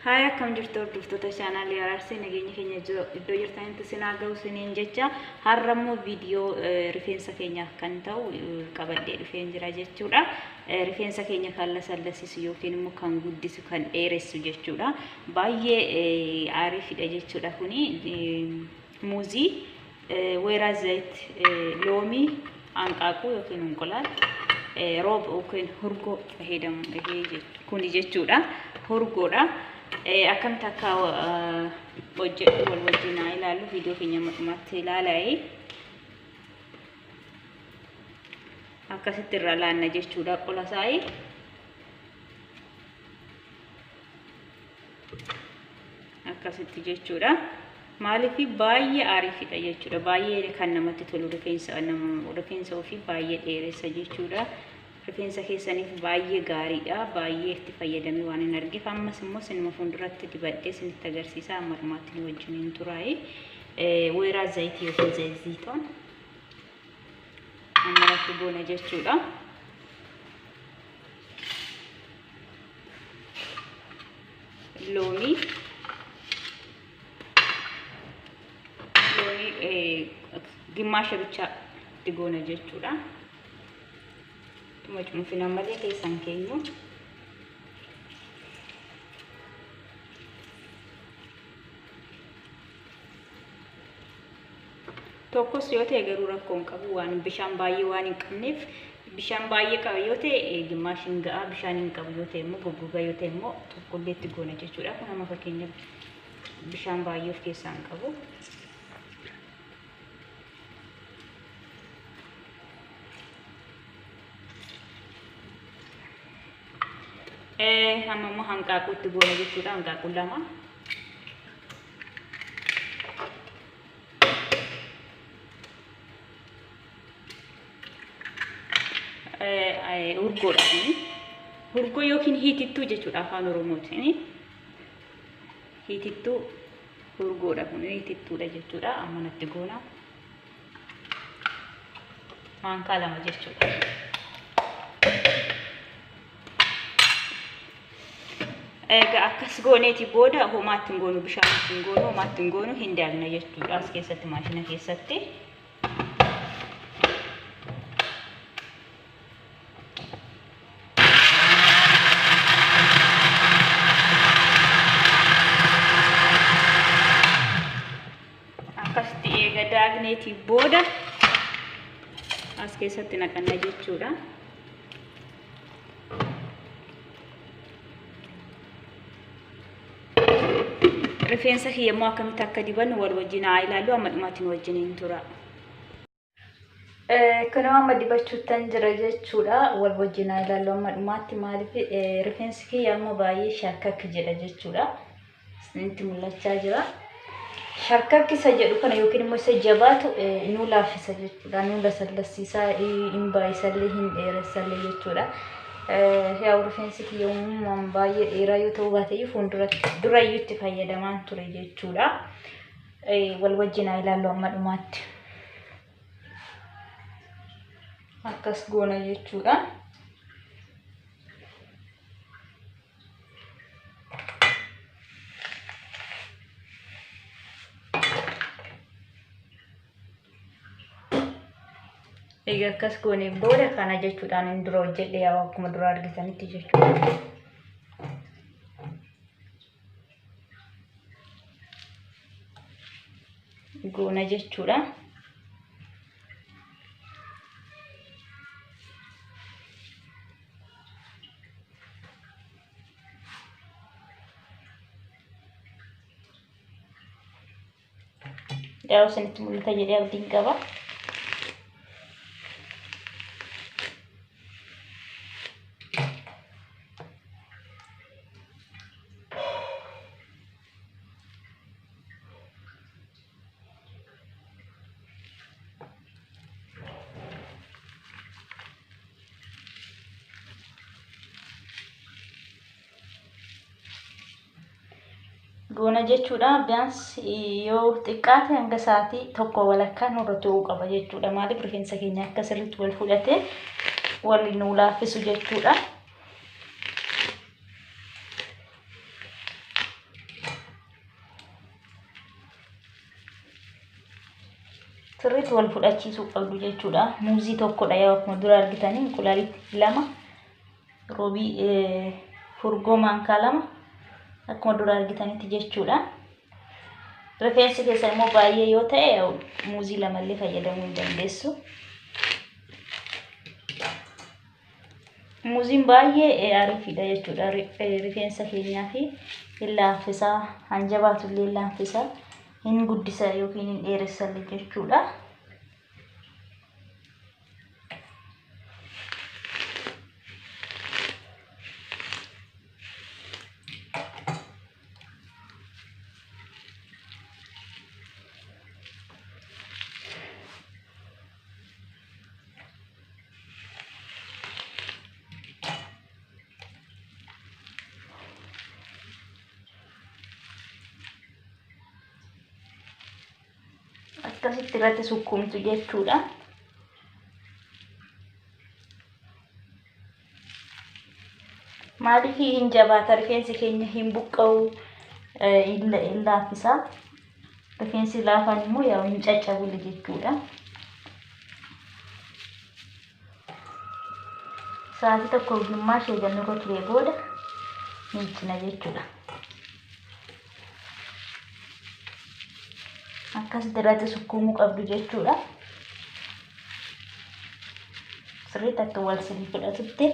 Haaya, akkam jirtu hordoftoota chaanaalii Araarsee? Nageenya keenya iddoo jirtanitti sinaa ga'u siniin jecha. Har'a immoo viidiyoo rifeensa keenyaaf kan ta'u qabadhee dhufeen jira jechuudha. Rifeensa keenya kan lasallasisu yookiin immoo kan guddisu, kan dheeressu jechuudha. Baay'ee aariifidha jechuudha kuni muuzii, weeraa zayit, loomii, hanqaaquu yookiin inqulaal, roob yookiin hurgoo fayyadamu kuni jechuudha. Hurgoodha. Akkamitti akka hojjedhu wal wajjin haa ilaallu. Viidiyoo keenya dhumaatti ilaalaa. Akkasitti irra laanna jechuudha qola isaa. Akkasitti jechuudha. Maaliif baay'ee aariifidha jechuudha. Baay'ee kan namatti tolu, rifeensa nama rifeensa ofii baay'ee dheeressa jechuudha. Rifeensa keessaniif baay'ee gaariidha. Baay'ee itti fayyadamee waan hin argeef, ammas immoo sinuma fuulduratti dibadhee isinitti agarsiisa. Amma dhumaatti nu wajjin turaayi. Weeraa zayitii yookiin zayit ammalatti goona jechuudha. Loomii gimmaasha bichaa itti goona jechuudha. Tuma cuunfina malee keessan keenyu. Tokkos yoo ta'e garuu rakkoo hin qabu, waan bishaan baay'ee waan hin qabneef. Bishaan baay'ee qaba yoo ta'e gimmaashi hin ga'a, bishaan hin qabu yoo ta'e immoo, goggogaa yoo ta'e immoo tokkollee itti goona jechuudha. Kun amma fakkeenyaaf bishaan baay'ee of keessaa hin qabu. Amma immoo hanqaaquu itti goona jechuudha. Hanqaaquu 2. Urgoodha kuni. Urgoo yookiin hiitittuu jechuudha afaan Oromootiin. Hiitittuu urgoodha kun, hiitittuudha jechuudha. Amma natti goona. Maankaa 2 jechuudha. Egaa akkas gooneeti booda homaatti hin goonu, bishaan hin goonu, homaatti hin goonu, hin daakna jechuudha as keessatti, maashina keessatti. Akkasitti eega daakneetii booda as keessatti naqanna jechuudha. Rifeensa kiyya immoo akkamitti akka dibannu wal wajjin haa ilaallu. Amma dhumaatti nu wajjin hin tura. Kunoo amma dibachuuttan jira jechuudha. Wal wajjin haa ilaallu amma dhumaatti. Maaliif rifeensi kiyya amma baay'ee sharkakki jedha jechuudha. Isinitti mul'achaa jira. Sharkakki isa jedhu kana yookiin immoo isa jabaatu nu laaffisa jechuudha. Nu lasallassiisa, hin baay'isallee, hin dheeressallee jechuudha. Yaa, rifeensi kiyya uumamaan baay'ee dheeraa yoo ta'u baate, fuulduratti durayyuu itti fayyadamaan ture jechuudha. Wal wajjin haa ilaallu amma dhumaatti. Akkas goona jechuudha. Egaa akkas goonee booda kana jechuudhaan inni dura hojjedhe, yaa, akkuma dura argitanitti jechuudha. Goona jechuudha. Yaa, isinitti mul'ata jedhee abdiin qaba. Goona jechuudha. Biyyaans yoo xiqqaate hanga sa'aatii 1:30 nurra turuu qaba jechuudha. Maaliif rifeensa keenya akka sirriitti wal fudhatee wal nuu laaffisu jechuudha. Sirriitti wal fudhachiisuu qabdu jechuudha. Muuzii tokkodha yaa akkuma dura argitanii inqulaalitti 2 roobii furgoo maankaa 2 akkuma dura argitanitti jechuudha. Rifeensi keessan immoo baay'ee yoo ta'e muuzii lamallee fayyadamuu hin dandeessu. Muuziin baay'ee ariifidha jechuudha. Rifeensa keenyaa fi hin laaffisaa, hanjabaatullee hin laaffisaa, hin guddisa yookiin hin dheeressallee jechuudha. Akkasitti irratti sukkuumtu jechuudha. Maaliif hin jabaata rifeensi keenya hin buqqa'u, hin laaffisa. Rifeensi laafaan immoo yaa hin caccabulle jechuudha. Sa'aatii tokko gimmaa ishee gannurra turee booda miiccina jechuudha. Akkasitti irratti sukkuumuu qabdu jechuudha. Sirriitti akka wal sirrii fudhatutti.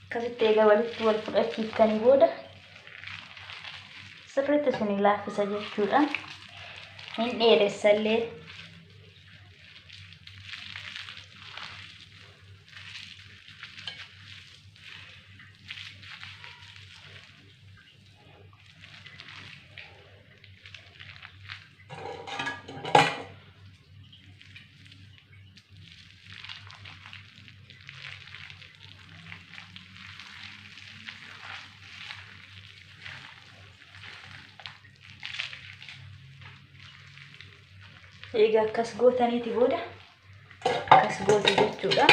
Akkasitti egaa walitti wal fudhachiiftanii booda sirriitti isinii laaffisa jechuudha. Hin dheeressallee. Egaa akkas gootaniiti booda akkas gootu jechuudha.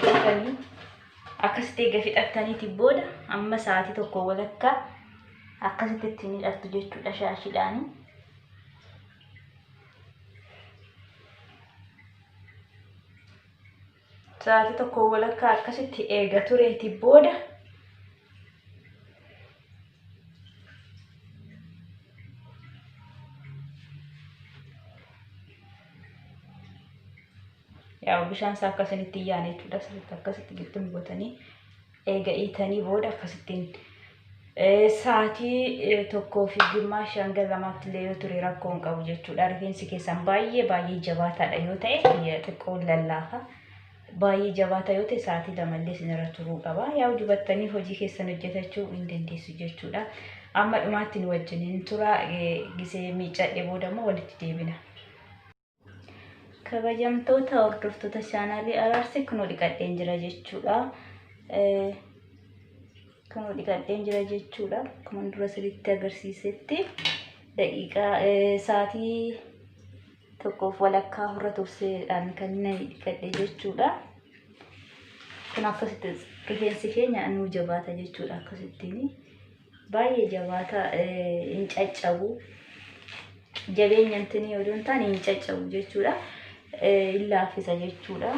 Gootanii akkasitti eega fixattaniiti booda amma sa'aatii tokko walakkaa akkasitti ittiin hidhattu jechuudha shaashiidhaani. Sa'aatii tokko walakkaa akkasitti eega tureeti booda yaa bishaan isaa akkasinitti hin yaane jechuudha. Sirriitti akkasitti gittum gootanii eega hiitanii booda akkasittiin sa'aatii tokkoo fi gimmaashii hanga lamaatti illee yoo ture rakkoo hin qabu jechuudha. Rifeensi keessan baay'ee baay'ee jabaataadha yoo ta'e xiqqoo lallaafa. Baay'ee jabaata yoo ta'e sa'aatii lamallee isinirra turuu qaba. Yaa dibattanii hojii keessan hojjetachuu hin dandeessu jechuudha. Amma dhumaatti nu wajjiniin tura. Gisee miiccadhe booda immoo walitti deebina. Kabajamtoota hordoftoota chaanaalii Araarsi kunoo dhiqadheen jira jechuudha. Kunoo dhiqadheen jira jechuudha. Akkuma dura sirriitti agarsiisetti daqiiqaa sa'aatii tokkoof walakkaa hurra turseedhaan kan inni dhiqadhe jechuudha. Kun akkasitti rifeensi keenya nuu jabaata jechuudha akkasittiin. Baay'ee jabaata hin caccabu. Jabeenya intinii odoo hin taane hin caccabu jechuudha. Hin laaffisa jechuudha.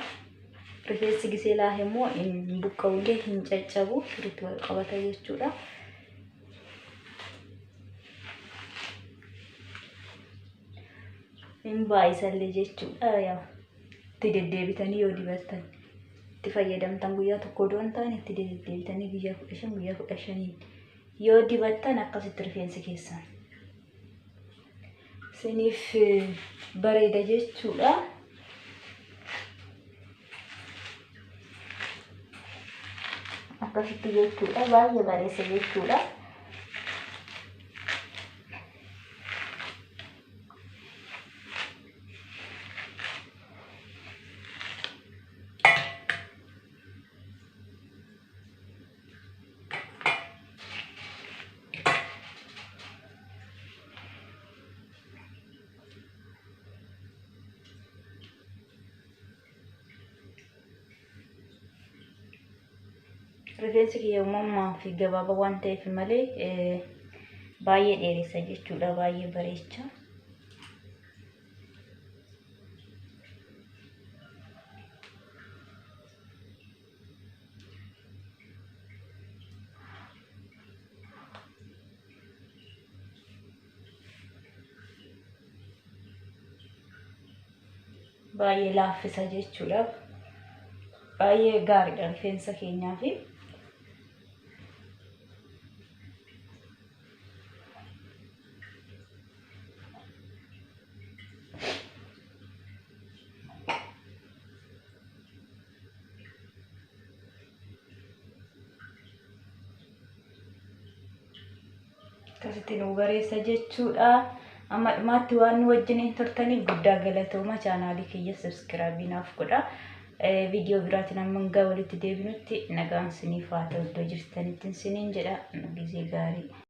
Rifeensi gisee laafe immoo hin buqqa'ullee hin caccabu sirriitti wal qabata jechuudha. Hin baay'isallee jechuudha. Yaa itti deddeebitanii yoo dibattan itti fayyadamtan guyyaa tokko odoo hin taane itti deddeebitanii guyyaa 15 guyyaa 15 yoo dibattan akkasitti rifeensi keessan isiniif bareeda jechuudha. Akkasitti jechuudha baay'ee bareessa jechuudha. Rifeensi kiyya uumamaa fi gabaabaa waan ta'eef malee baay'ee dheeressa jechuudha. Baay'ee bareecha. Baay'ee laaffisa jechuudha. Baay'ee gaariidha rifeensa keenyaaf. Akkasitti nu bareessa jechuudha. Amma dhumaatti waan nu wajjiniin turtaniif guddaa galatooma. Chaanaalii kiyya subscribe naaf godha. Viidiyoo biraatiin amma hanga walitti deebinutti nagaan isiniif haa ta'u, iddoo jirtanitti isiniin jedha. Gizee gaarii.